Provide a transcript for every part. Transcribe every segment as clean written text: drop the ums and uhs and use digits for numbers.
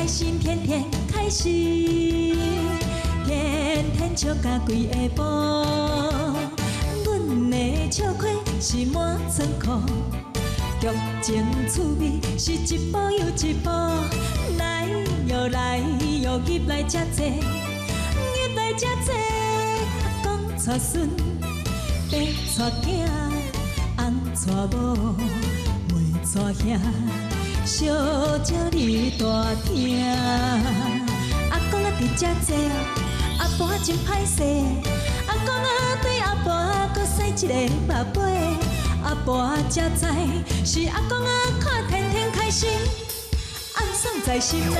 開心，天天開心，天天笑甲規下晡。阮的笑虧是滿倉庫，劇情趣味是一步又一步。來喲來喲，入來遮濟，入來遮濟。阿公娶孫，爸娶囝，翁娶某，妹娶兄。小招你大廳，阿公啊佇遮坐，阿婆真歹勢。阿公啊對阿婆閣使一個目尾，阿婆才知是阿公啊看天天開心，暗爽在心內。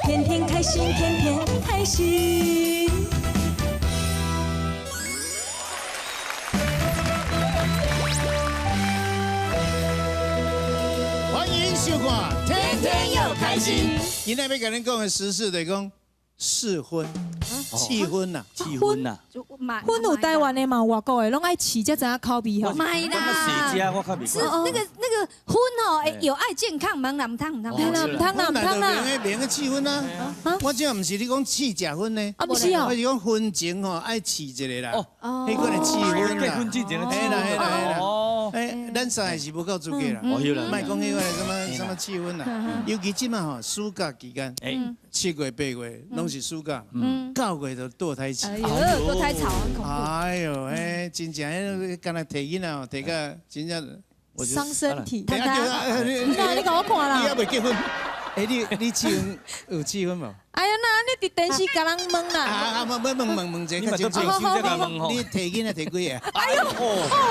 天天開心，天天開心。歡迎收看《天天又開心》。今天欲共恁講的時事就是講試婚、試婚呐，試婚呐，婚有台灣的嘛，有外國的，攏愛試才知影口味吼。毋是啦，是那個婚哦，有愛健康，毋通毋通毋通。毋通啦，毋通啦。袂用試婚啊！我這毋是你講試食薰呢，啊，毋是哦，我是講婚前吼愛試一下啦。哦，彼款的試婚啦。結婚之前的嘿啦嘿啦嘿啦。哦。欸，咱三個是無夠資格啦。莫講彼款的什麼什麼試婚啦，尤其這馬吼暑假期間，7月8月攏是暑假，9月就墮胎期。哎呦，墮胎潮很恐怖。哎呦，欸，真正彼敢若提囡仔吼，提甲真正傷身體。那你共我看啦。你猶未結婚？欸，你試婚有試婚無？哎呀，那你佇電視共人問啦。啊啊，問問問問一下較清楚。你提囡仔提幾個？哎呦，哦，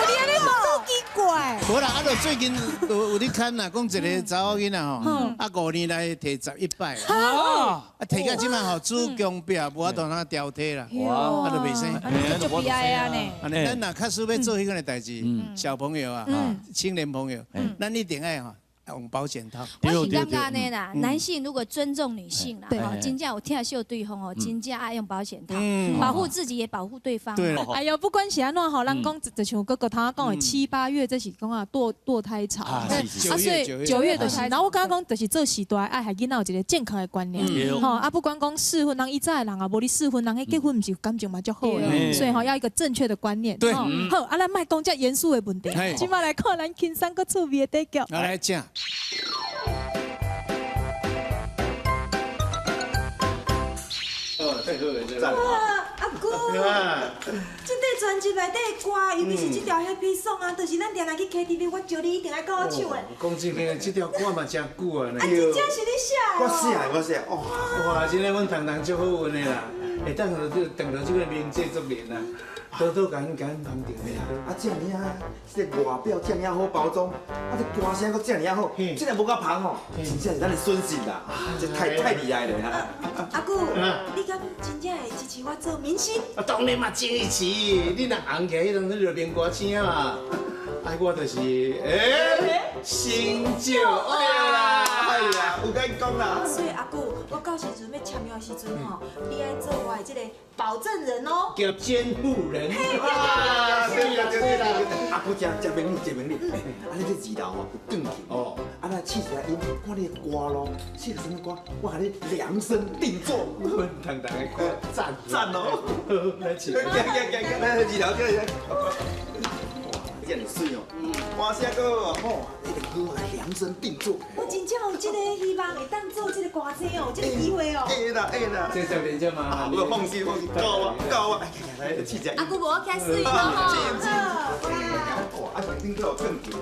你按呢問足奇怪。無啦，啊，就最近有咧看啦，講一個查某囡仔吼，啊5年來提11擺。啊，提到這擺吼，子宮壁無法度通調體啦，啊，就袂生。足悲哀啊呢。按呢，咱若假使欲做彼款的代誌，小朋友啊，青年朋友，咱一定愛吼。用保險套。我是感覺按呢啦，男性如果尊重女性啦，真正有疼惜對方哦，真正愛用保險套，保護自己也保護對方。對。哎呦，不管是按怎吼，咱講就像哥哥頭仔講的7、8月，這是講啊墮胎潮。啊，所以9月就是，然後我感覺講就是這時代愛予囡仔有一個健康的觀念。吼啊，不管講試婚，人以早的人啊，無咧試婚，人彼結婚毋是感情嘛足好的，所以吼要一個正確的觀念。對。好，啊，咱莫講遮嚴肅的問題，這擺來看咱輕鬆閣趣味的短劇。來講。哇，阿姑，這塊專輯內底的歌，尤其是這條 Happy Song 啊，就是咱定定去 KTV，我招你一定愛佮我唱的。講真的，這條歌嘛真久啊。啊，真正是你寫的。我寫的，我寫的。哇，真的，阮糖糖足好運的啦，會當當著這個名製作人啊。多多共阮共阮捧場的啦。啊，這爾啊，這個外表這爾好包裝，啊，這歌聲閣這爾好，這個無夠捧吼，真正是咱的損失啦！這太厲害了啦！阿姑，你敢真正會支持我做明星？啊，當然嘛支持！你若紅起來，彼當陣就變歌星啊嘛。啊，我就是欸，成就啦！哎呀，有敢講啦。所以阿姑，我到時陣欲簽約的時陣吼，你愛做我的這個保證人哦。叫監護人。啊，對啦對啦，阿姑誠誠明理，誠明理。啊，你這二樓吼有鋼琴哦，啊，來試一下音，看你的歌路，試個啥物歌，我共你量身定做。阮糖糖的歌讚讚哦。來試。行行行行，來二樓這裡。這爾媠哦，歌聲閣吼，一定好來量身定做。我真正有這個希望會當做這個歌星哦，有這個機會哦。會啦會啦，這十年才嘛。我放心放心，夠啊夠啊，來來試一下。阿姑無我開始咯吼。哇，啊，頂閣有鋼琴。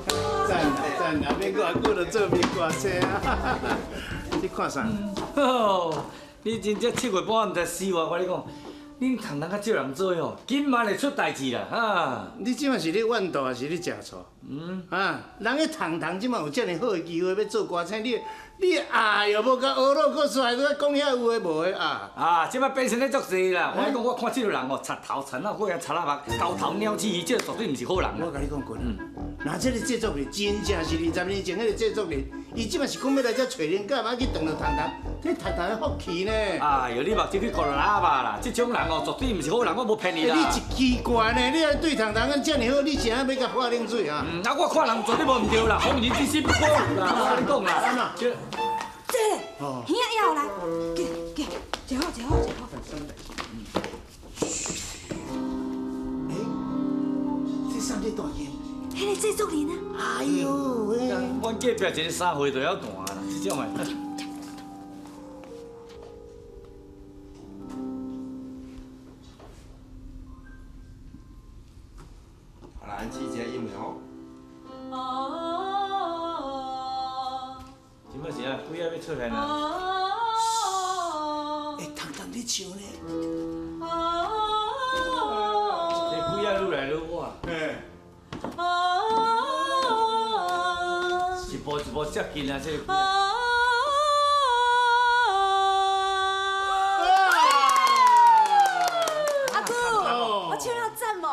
讚讚啊！免閣阿久就做名歌星啊！你看啥？哦，你真正7月半毋知死活，我共你講。恁糖糖較少人做吼，今晚會出代誌啦！哈！你這馬是咧怨妒，還是咧食醋？嗯。啊，人彼糖糖這馬有遮爾好的機會欲做歌星，你你啊又无共学落，阁出来阁讲遐有的无的啊！啊，这摆变成咧足济啦！我讲，我看这个人哦，贼头贼脑，阁贼仔目，高头鸟鼠鱼，这个绝对毋是好人。我共你讲过啦，若这个制作人真正是20年前彼个制作人，伊这摆是讲欲来遮揣灵感，啊去撞著唐唐，这唐唐的福气呢？哎哟，你目睭去顾喇叭啦！这种人哦，绝对毋是好人，我无骗你啦。你一奇怪呢，你对唐唐这尔好，你是按欲共泼冷水啊？啊，我看人绝对无毋对啦，红人之心不可有啦，我共你讲啦。这，耳仔要来，给给，坐好坐好坐好。哎，这啥物大件？彼个制作人啊！哎呦喂！阮隔壁一个三岁就晓弹啦，这种的。好啦，咱试一下音乐哦。这摆是啊，鬼仔欲出来啦。哎，唐唐咧唱呢。这鬼仔愈来愈晚。嘿。一步一步接近啊，这个。阿姑，我唱了赞无？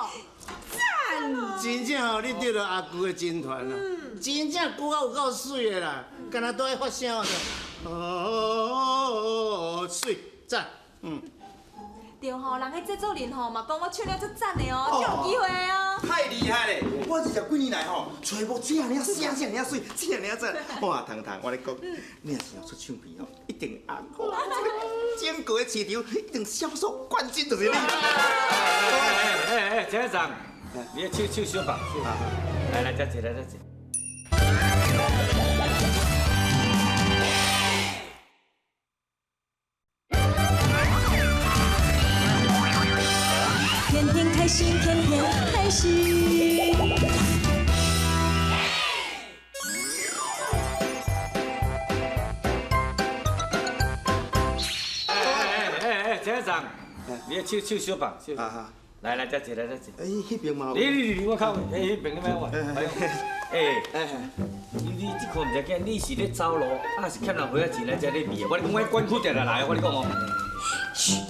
赞！真正吼，你得著阿姑的真传啦，真正歌有够媠的啦，敢若都爱发声的。哦，媠赞，嗯。对吼，人彼制作人吼嘛讲我唱了足赞的哦，足有机会啊！太厉害了！我20几年来吼，揣无这尔声这尔媠，这尔赞。哇，唐唐，我咧讲，你若是要出唱片哦，一定红。整个的市场一定销售冠军就是你。哎哎，陈长，你手手小放，来来，这坐来这坐。天天开心，天天开心。哎哎哎，陈长，你手手小放，来来，这坐来这坐。哎，彼边嘛有。你我靠，哎，彼边你莫管。哎，你这款毋知见，你是咧走路，啊是欠人花仔钱来遮咧卖？我咧讲，我管区定定来，我咧讲哦。嘘，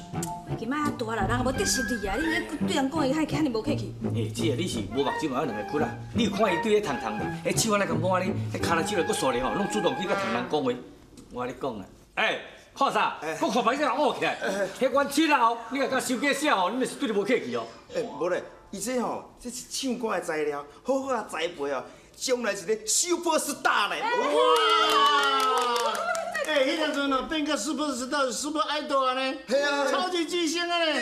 今仔遐大啦，人也无得失你啊！你咧对人讲话遐遐尔无客气。哎，姐啊，你是无目睭嘛？有两个窟啊！你有看伊对咧糖糖无？彼手按呢共摸呢，彼跤仔手来阁刷咧吼，拢主动去共糖糖讲话。我共你讲啦，哎，看啥？阁看别个乌起来，彼阮七后，你若共收假写吼，你咪是对你无客气哦。哎，无咧，伊这吼，这是唱歌的材料，好好啊栽培哦，将来是咧 super star 咧。哇！哎，彼当阵哦，变个 super star、super idol 啊呢，超级巨星啊呢。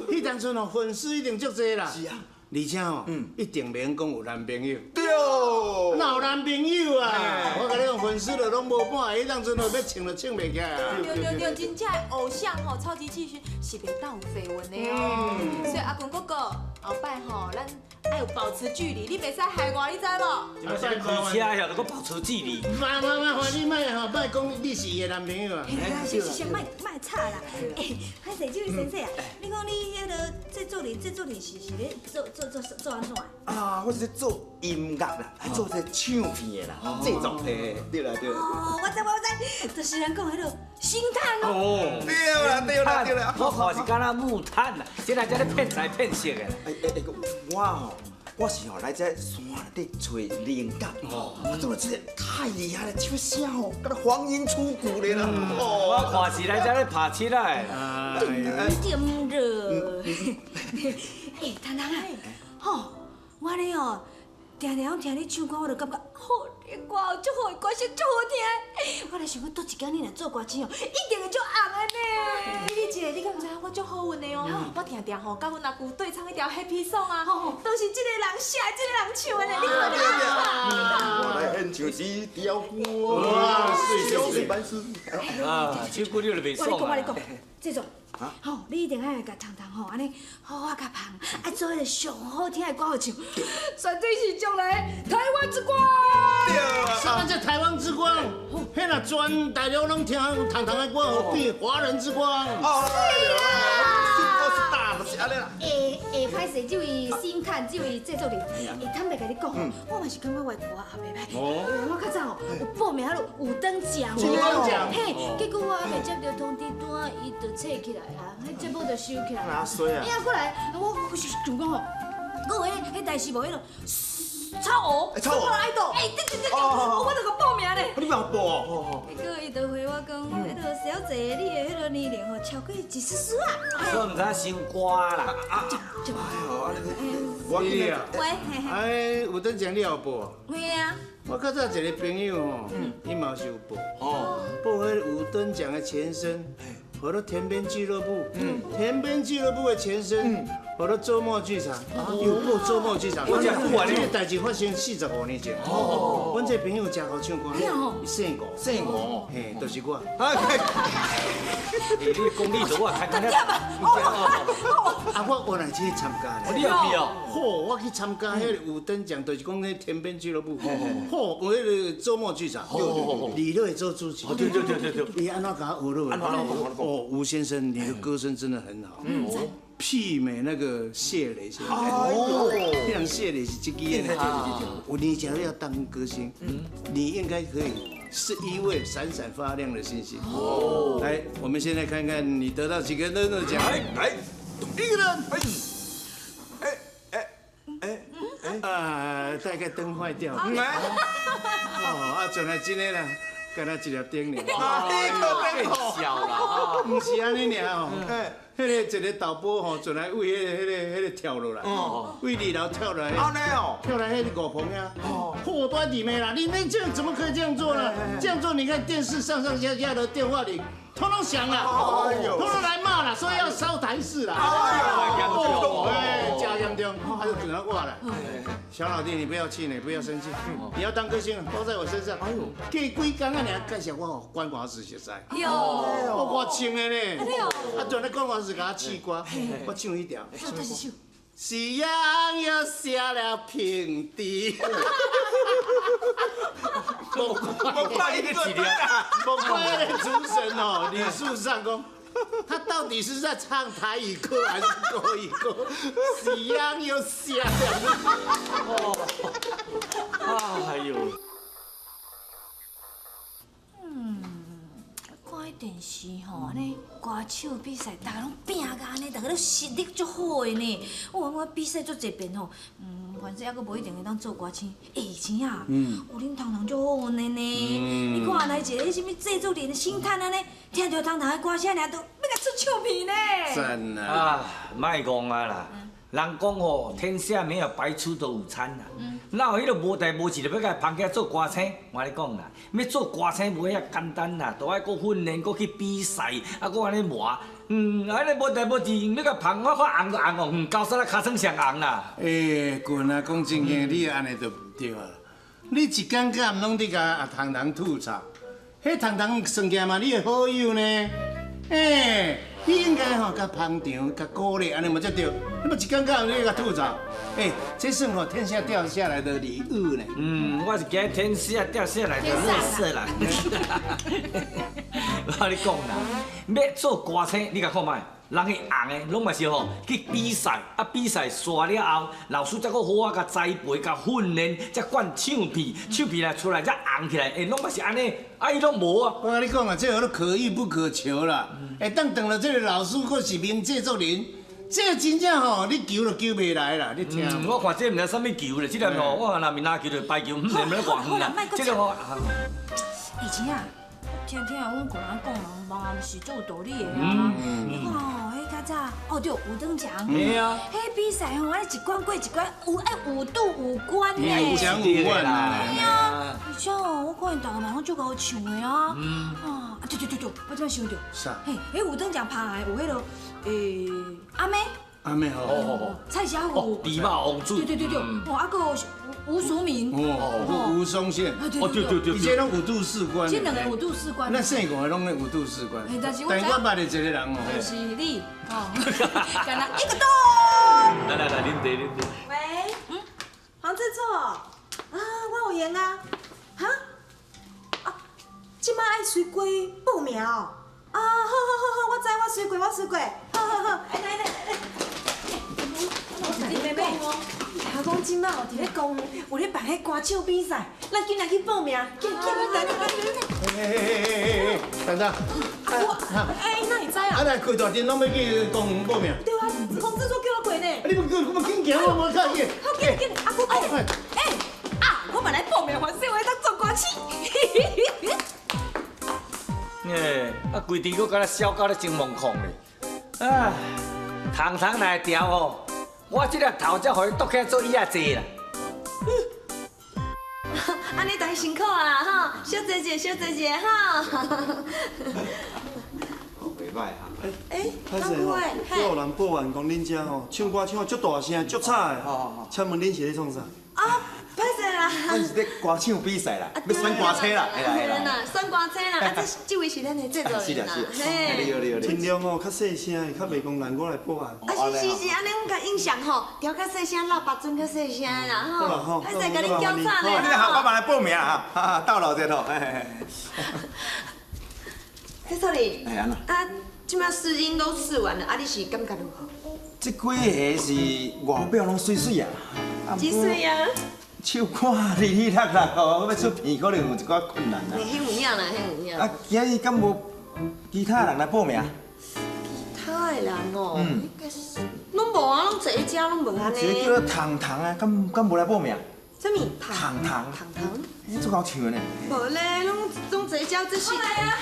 彼当阵哦，粉丝一定足济啦。是啊。而且吼，一定袂用讲有男朋友。对。哪有男朋友啊？我共你讲，粉丝就拢无半，彼当阵哦，欲穿就穿袂起来啊。对对对，真正偶像吼，超级巨星是袂当有绯闻的哦。所以阿公哥哥，后摆吼，咱爱有保持距离，你袂使害我，你知无？这摆是开车呀，就阁保持距离。妈妈妈，你莫吼，莫讲你是伊的男朋友啊。是是是，莫莫吵啦。哎，歹势，这位先生啊，你讲你彼个制作人，制作人是咧做做按怎？啊，我是咧做音乐啦，做这唱片的啦，制作的，对啦对啦。哦，我知我知，就是人讲彼个星探哦。对啦对啦对啦，我看是敢若木炭啦，这来遮咧骗财骗色的。哎哎哎，我吼，我是吼来这山内底揣灵感。哦，做了这个太厉害了，唱声吼，敢若黄莺出谷咧啦。哦，我看是来遮咧拍七仔的。点热。哎，糖糖啊，吼，我咧哦，定定拢听你唱歌，我就感觉好，你歌足好，歌声足好听。我咧想讲，倒一工你若做歌星哦，一定会足红的呢。你姐，你敢毋知影我足好运的哦？我定定吼，佮阮阿姑对唱彼条 Happy Song 啊，都是这个人写，这个人唱的呢。你看，你看。我来献唱一条歌，哇，媠媠万事。啊，唱久你就袂爽啊。我咧讲，我咧讲，这种。吼，你一定爱共糖糖吼，按呢好好共捧，爱做彼个上好听的歌予唱，绝对是将来台湾之光。对啊，啥物叫台湾之光？彼若全大陆拢听糖糖的歌，变华人之光。哦，是啊，是大，就是按呢啦。会会歹势，这位星探，这位制作人，欸，坦白共你讲，我嘛是感觉我的歌也袂歹。我较早吼有报名彼个五等奖。五等奖。嘿，结果我犹未接著通知单，伊就撤起来啊，彼节目就收起来。啊衰啊！哎呀，过来，我想讲吼，阁有彼代志无彼个。超偶，超偶，爱豆，哎，对对对对，我就共报名咧。你嘛报哦？结果伊就回我讲，彼个小姐，你的彼个年龄吼超过一丝丝啊。所以毋知伤歌啦。啊，哎呦，按呢，我记啊。喂，哎，有得奖你有报？会啊。我较早一个朋友吼，伊嘛是有报，报彼个五等奖的前身。号做田边俱乐部，田边俱乐部的前身，号做周末剧场，又报周末剧场。这个代志发生45年前。哦，阮这朋友真好唱歌，姓吴，姓吴，嘿，就是我。你讲你做我看看。啊，我原来去参加咧。你有去哦？好，我去参加彼个五等奖，就是讲彼田边俱乐部。好，有彼个周末剧场，李乐做主持。对对对对对。伊按怎共我学落？哦，吴先生，你的歌声真的很好，媲美那个谢磊先生。哦，那谢磊是这支的。我你假如要当歌星，你应该可以是一位闪闪发亮的星星。哦，来，我们现在看看你得到几个乐乐奖。来，一个人。哎哎哎哎，啊，大概灯坏掉。哦，啊，原来真的啦。敢若一粒灯尔，啊，变小啦，毋是按呢尔吼，彼个一个导播吼，进来为彼个跳落来，为二楼跳落来，跳来彼个五棚遐，破端里面啦，你们这样怎么可以这样做呢？这样做，你看电视上上下下的电话铃，通通响了，通通来骂了，说要烧台视啦，哎，加严重，他就整个挂了。小老弟，你不要气馁，不要生气，你要当歌星，包在我身上。哎呦，过几工啊，尔介绍我，关华士熟似。哟，我唱的呢。啊，就咧关华士共我试歌，我唱一条。夕阳又下了平地。无怪一个字无怪彼个主审哦，李树上讲。他到底是在唱台语歌还是国语歌？夕阳又下了。哎呦。看彼电视吼，按呢歌手比赛，逐个拢拼甲按呢，逐个拢实力足好的呢。我比赛足济遍吼，反正犹阁无一定会当做歌星。欸，钱啊，有恁糖糖足好的呢。你看来一个啥物制作人星探按呢，听著糖糖的歌声，尔就欲共出唱片呢。赞啊！啊，莫讲啊啦，人讲吼，天下没有白吃的午餐啦。哪有彼个无代无志就欲共捧起来做歌星？我共你讲啦，欲做歌星无遐简单啦，都爱阁训练，阁去比赛，啊，阁按呢磨。啊，彼个无代无志，欲共捧，我看红就红哦，高山啊，尻川上红啦。欸，滚啊，讲正经，你按呢就毋对啊。你一工到暗拢伫共阿糖糖吐槽，彼糖糖算起来嘛，你的好友呢？欸，你应该吼共捧场、共鼓励，按呢嘛才对。你嘛一工到暗咧共吐槽，欸，这算吼天下掉下来的礼物呢。我是惊天下掉下来的垃圾啦。我共你讲啦，欲做歌星，你共看觅，人彼红的，拢嘛是吼去比赛，啊比赛煞了后，老师才阁好好共栽培、共训练，才灌唱片，唱片来出来才红起来，欸，拢嘛是按呢，啊伊拢无啊。我共你讲啊，这号做可遇不可求啦。会当当著这个老师，阁是名制作人，这个真正吼，你求都求袂来啦。你听。我看这毋知啥物球咧，这个吼，我若是篮球就排球，毋知咧偌远啦。这个吼，以前啊。听听阮个人讲，人嘛毋是足有道理的啊。你看吼，彼较早哦对，五等奖，嘿啊，彼比赛吼，按呢一关过一关，有爱五度五关呢。五奖五万啊！嘿啊，而且哦，我看𪜶逐个嘛拢足𠢕唱的啊。啊，对对对对，我这摆想著，啥？嘿，彼五等奖拍来有彼个，阿妹。阿妹吼，蔡小虎，猪肉王子，对对对对，哦，啊阁有吴淑明，哦，吴宗宪，哦对对对，伊这拢五度四关，这两个五度四关，那姓吴的拢咧五度四关，但是我捌的一个人哦，就是你，哦，干焦一个洞，来来来，啉茶啉茶。喂，黄制作，啊，我有闲啊，哈，啊，这摆爱随机报名哦，啊，好好好好，我知，我随过我随过，好好好，哎来来来。这马哦，伫咧公园有咧办彼歌唱比赛，咱紧来去报名，紧紧来来来来。嘿嘿嘿嘿嘿，等等。我，哎，那你知啊？啊，来开大阵拢欲去公园报名。对啊，洪制作叫我过呢。你不叫，我紧行，我无看见。好，紧紧，阿姑，哎哎，啊，我嘛来报名，反正我会当做歌星。哎，啊，规阵阁敢若痟到咧真懵狂咧。啊，糖糖来调吼，我这粒头才予伊剁起来做椅仔坐啦。按呢大家辛苦啊，哈，小姐姐，小姐姐，哈。袂歹哈。哎，歹势吼，有人报案讲恁遮吼唱歌唱足大声、足吵的，请问恁是咧创啥？啊，歹势啦。阮是咧歌唱比赛啦，欲选歌星啦，嘿啦嘿啦。选歌星啦，啊这这位是咱的制作人啦。嘿。你好你好。尽量吼较细声，较袂讲人我来报案。啊是是是，按呢阮共音响吼调较细声，喇叭转较细声啦吼。歹势共恁叫吵咧。你好，我嘛来报名哈，到老这头。制作人。哎按怎？啊，这马试音都试完了，啊你是感觉如何？这几个是外表拢媠媠啊。几岁啊？唱歌哩哩啦啦吼，欲出片可能有一寡困难啦。彼有影啦，彼有影。啊，今日敢无其他人来报名？其他的人哦，应该是拢无啊，拢坐咧遮，拢无按呢。一个叫做糖糖啊，敢无来报名？啥物？糖糖。糖糖。欸，足𠢕唱的呢。无咧，拢坐遮这是。我来啊，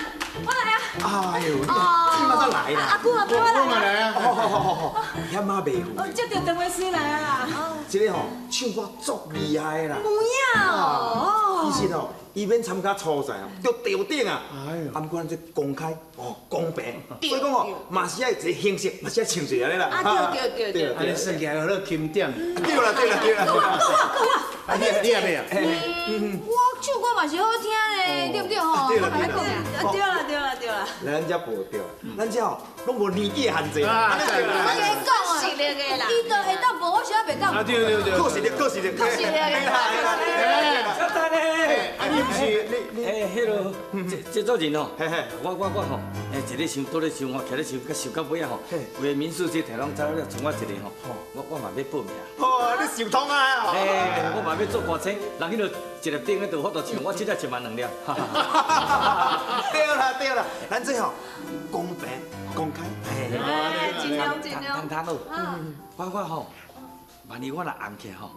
我来啊。哎呦，你这马才来啦。阿姑阿婆我来啊。好好好好好，遐马袂赴。哦，接著电话水来啊。这个吼唱歌足厉害的啦。有影哦。其实吼，伊免参加初赛哦，得头顶啊。哎呦。啊，毋过咱这公开哦，公平，所以讲哦，嘛是爱一个形式，嘛是爱唱一下咧啦。啊，对对对对。按呢算起来好钦点。对啦对啦对啦。够啊够啊够啊！啊你也欲啊？我唱歌嘛是好听嘞，对不对吼？对啦对啦。对啦对啦对啦。来咱遮无对，咱遮吼拢无年纪的限制。啊，对啦。我讲实力的啦。伊都会当无，我啥袂当。啊对对对。靠实力靠实力。靠实力。小等咧，啊你毋是你哎，彼个制作人哦，我吼，哎，一咧想，倒咧想，我徛咧想，佮想到尾仔吼，规个民宿这摕拢走了，剩我一个吼，我嘛欲报名。哦，你想通啊？哎，我嘛欲做歌星，人彼落一粒顶咧就有法度唱，我这粒1万2粒。对啦对啦，咱这吼公平公开。哎，尽量尽量。糖糖哦，我吼，万一我若红起来吼，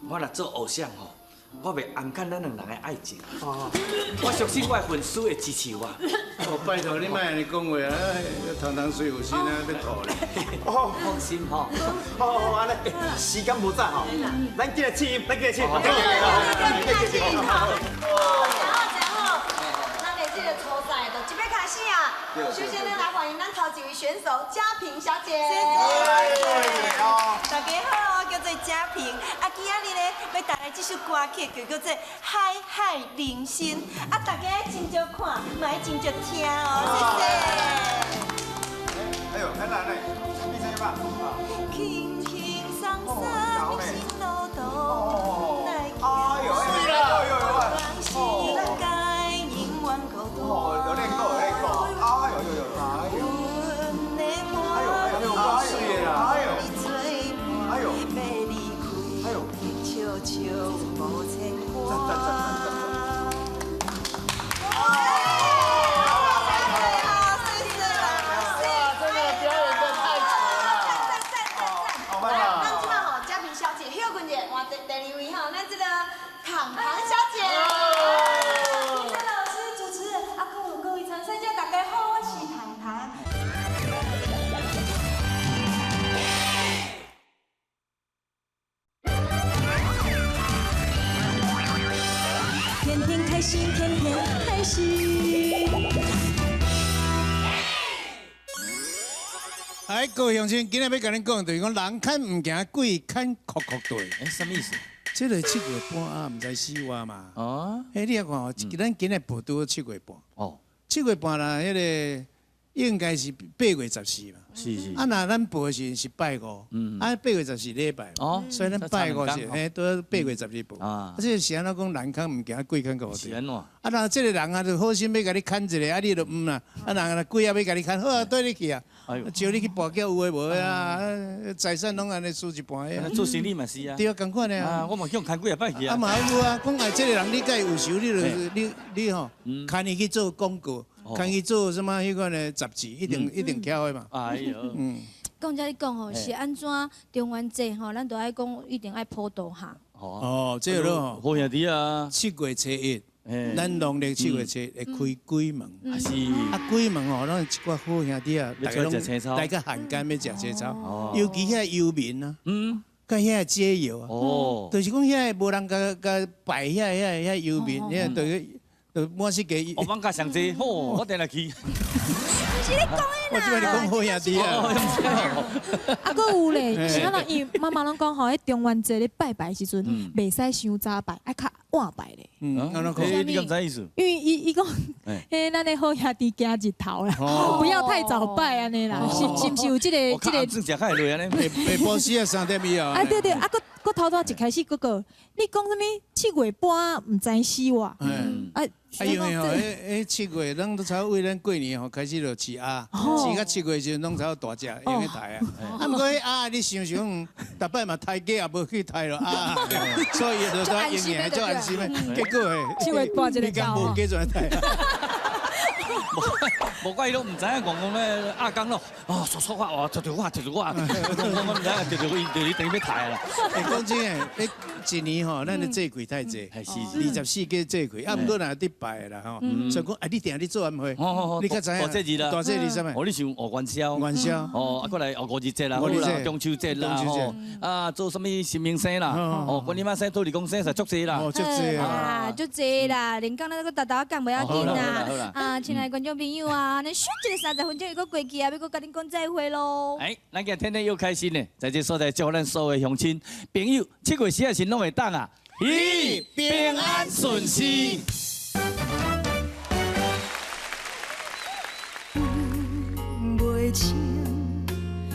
我若做偶像吼。我袂暗藏咱两人的爱情。哦，我相信我的粉丝会支持我。哦，拜托你莫按呢讲话啊！糖糖水有心啊，欲吐咧。哦，放心吼。好好按呢，时间无早吼，咱紧来试音，咱紧来试。好，好，好，咱的这个初赛就这欲开始啊！首先呢，来欢迎咱头一位选手嘉萍小姐。大家好，我叫做嘉萍。啊，今仔日呢，欲带来这首歌曲，就叫做《海海人生》。啊，大家斟酌看，嘛爱斟酌听哦，谢谢。哎呦，来来来，比赛吧。轻轻松松，人生路途来行。哎呦，哎呦，世界永远孤单。哦，有练过，有练过。哎呦呦呦，哎呦。哎呦，哎呦，水啦，哎呦，哎呦，哎呦，笑笑无牵挂。这个表演得太丑了。来，咱这马吼，嘉萍小姐休困者，换第二位吼，咱这个糖糖小姐。评审老师、主持人，啊，各位参赛者，大家好，我是糖糖。天天开心，天天开心。哎，各位乡亲，今日欲共恁讲，就是讲人牵毋行，鬼牵哭哭对。哎，啥物意思？这个7月半啊，毋知死活嘛。哦。哎，你来看哦，咱今日报拄好7月半。哦。7月半啦，彼个应该是8月14嘛。是是。啊，若咱报的时是拜五，啊8月14礼拜，所以咱拜五是嘿，都8月12报。啊，这个是按怎讲？人空毋惊鬼牵够是按怎？啊，若这个人啊，就好心欲共你牵一下，啊，你就毋啦。啊，人啊鬼仔欲共你牵，好啊，缀你去啊，招你去跋筊有的无的啊，财产拢按呢输一半的。做生意嘛是啊。对啊，仝款的啊。我嘛叫牵几啊摆去啊。啊嘛有啊，讲哎，这个人你佮伊有仇，你就你吼，牵伊去做广告。牵伊做啥物彼款的杂志，一定一定巧的嘛。哎呦，讲遮你讲吼，是按怎中元节吼，咱都爱讲一定爱普渡哈。哦，这个咯，好兄弟啊。7月初1，咱农历7月初1会开鬼门。是。啊，鬼门吼，拢一寡好兄弟啊，大家拢来个汉奸欲食青草，尤其遐游民啊，佮遐解药啊，就是讲遐无人共共拜遐遐遐游民，遐就是。就满世界，我放假上济，好，我定来去。毋是你讲的啦。我这摆你讲好兄弟啊。啊，阁有咧，是按怎？因为妈妈拢讲吼，彼中元节咧拜拜时阵，袂使伤早拜，爱较晚拜咧。嗯，按怎讲？你敢知意思？因为伊伊讲，彼咱的好兄弟惊日头啦，不要太早拜按呢啦，是是毋是有这个这个？算食较会落按呢？下晡时啊3点以后。啊对对，啊阁阁头拄一开始阁阁，你讲啥物？7月半毋知死活。啊。啊，因为吼，彼彼七月，拢都差为咱过年吼开始就饲鸭，饲到七月时阵拢差大只，用去刣啊。啊，毋过彼鸭你想想，逐摆嘛刣鸡也无去刣咯鸭，所以就说营养足安心的。结果嘿，7月半一个你敢无鸡怎刣？无怪伊拢毋知影，讲讲咧鸭公咯，哦，说说话，哇，踢着我，踢着我，讲我毋知影，踢着伊，就你等于欲刣啦。欸，讲真的，彼一年吼，咱的节气太济，24个节气，啊，毋过若伫拜啦吼，所以讲啊，你定你做晚会，你较知影？大节日啦，大节日啥物？哦，你像学元宵，元宵，哦，啊，过来学五日节啦，中秋节啦，吼，啊，做啥物神明生啦，哦，观音妈生、土地公生，实足济啦，哦，足济啊，足济啦，连讲咱阁沓沓讲袂要紧啦，啊，亲爱的观众朋友啊，咱咻一个30分钟又阁过去啊，欲阁共恁讲再会咯。哎，咱今日天天又开心呢，在这所在祝咱所有的乡亲朋友，7月10日时拢会当啊，咦，平安顺遂。袂清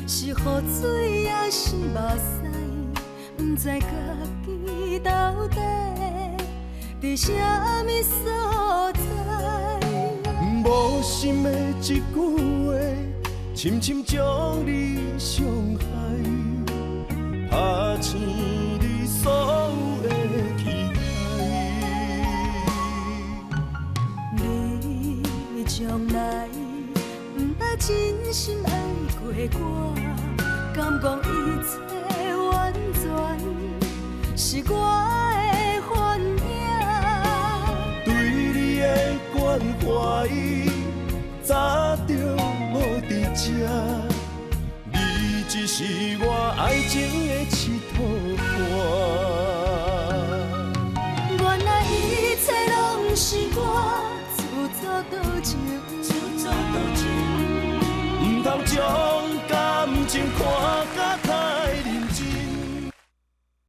是雨水抑是目屎，毋知家己到底伫啥物所在。无心的一句话，深深将你伤害，拍醒你所有的期待。你从来毋捌真心爱过我，敢讲一切完全是我的幻影。对你的关怀早就无伫这，你只是我爱情的佚佗伴。原来一切拢是我自作多情，自作多情。毋通将感情看